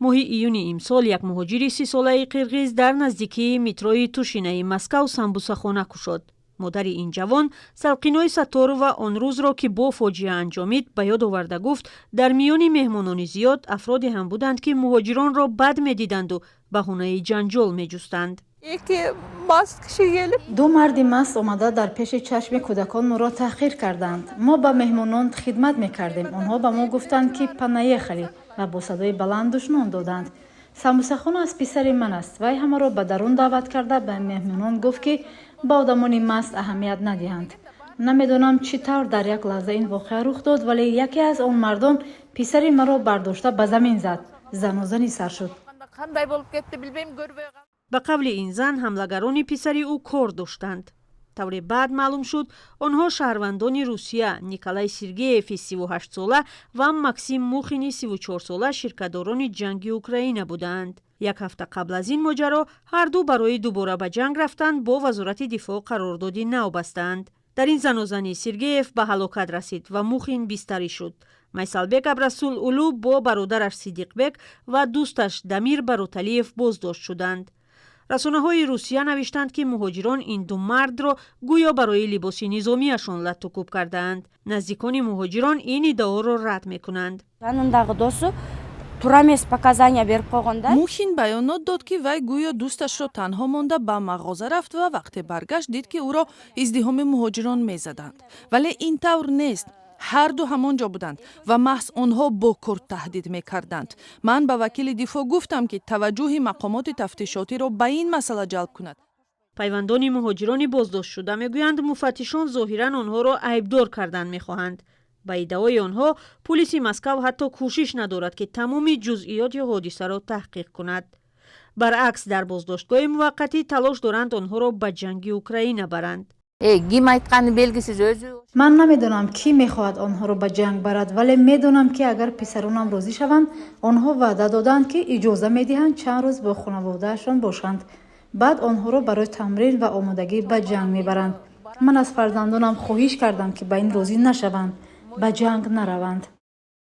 Моҳи июни имсол як муҳоҷири 30-солаи қирғиз дар наздикии метрои Тушинаи Москав самбусахона кушод. Модари ин ҷавон Салқинои Сатторова он рӯзро, ки бо фоҷиа анҷомид, ба ёд оварда гуфт, дар миёни меҳмонони зиёд афроде ҳам буданд, ки муҳоҷиронро бад медиданду баҳонаи ҷанҷол меҷустанд. Эки маст киши келип Ду марди маст омада, дар пеши чашми кӯдакон моро таҳқир карданд. Мо ба меҳмонон хидмат мекардем. Онҳо ба мо гуфтанд, ки «понаехали» ва бо садои баланд душном доданд. Самбусахона аз писари ман аст. Вай ҳамаро ба дарун даъват карда, ба меҳмонон гуфт, ки ба одамони маст аҳамият надиҳанд. Намедонам, чӣ тавр дар як лаҳза ин воқеа рух дод, вале яке аз он мардон писари маро бардошта ба замин зад. Занозанӣ сар шуд. Кандай болуп кетти, билбейм, көрбөй калдым. Ба қавли ин зан, ҳамлагарони писари ӯ кор доштанд. Тавре баъд маълум шуд, онҳо шаҳрвандони Русия Николай Сергееви 38-сола ва Максим Мухини 34-сола, ширкатдорони ҷанги Украина будаанд. Як ҳафта қабл аз ин моҷаро ҳарду барои дубора ба ҷанг рафтан бо Вазорати дифоъ қарордоди нав бастаанд. Дар ин занозанӣ Сергеев ба ҳалокат расид ва Мухин бистарӣ шуд. Майсалбек Абрасул Улу бо бародараш Сидиқбек ва дӯсташ Дамир Бароталиев боздошт шуданд. Расонаҳои Русия навиштанд, ки муҳоҷирон ин ду мардро гӯё барои либоси низомиашон латтукӯб кардаанд. Наздикони муҳоҷирон ин иддаоро рад мекунанд. Жанындагы досу туура эмес показания берип койгон да. Мухин баёнот дод, ки вай гӯё дӯсташро танҳо монда ба мағоза рафт ва вақте баргашт, дид, ки ӯро издиҳоми муҳоҷирон мезаданд, вале ин тавр нест. Ҳарду ҳамон ҷо буданд ва маҳз онҳо бо корд таҳдид мекарданд. Ман ба вакили дифоъ гуфтам, ки таваҷҷӯҳи мақомоти тафтишотиро ба ин масъала ҷалб кунад. Пайвандони муҳоҷирони боздоштшуда мегӯянд, муфаттишон зоҳиран онҳоро айбдор кардан мехоҳанд. Ба иддаои онҳо, пулиси Москав ҳатто кӯшиш надорад, ки тамоми ҷузъиёти ҳодисаро таҳқиқ кунад. Баръакс, дар боздоштгоҳи муваққатӣ талош доранд онҳоро ба ҷанги Украина баранд. Ким айтканы белгисиз өзү. Ман намедонам, кӣ мехоҳад онҳоро ба ҷанг барад, вале медонам, ки агар писаронам розӣ шаванд, онҳо ваъда додаанд, ки иҷоза медиҳанд чанд рӯз бо хонаводаашон бошанд. Баъд онҳоро барои тамрин ва омодагӣ ба ҷанг мебаранд. Ман аз фарзандонам хоҳиш кардам, ки ба ин розӣ нашаванд, ба ҷанг нараванд.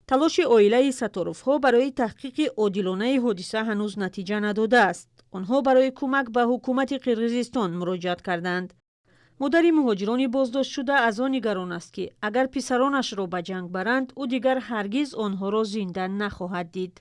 Талоши оилаи Сатторовҳо барои таҳқиқи одилонаи ҳодиса ҳанӯз натиҷа надодааст. Онҳо барои кӯмак ба ҳукумати Қирғизистон муроҷиат карданд. Модари муҳоҷирони боздоштшуда аз он нигарон аст, ки агар писаронашро ба ҷанг баранд, ӯ дигар ҳаргиз онҳоро зинда нахоҳад дид.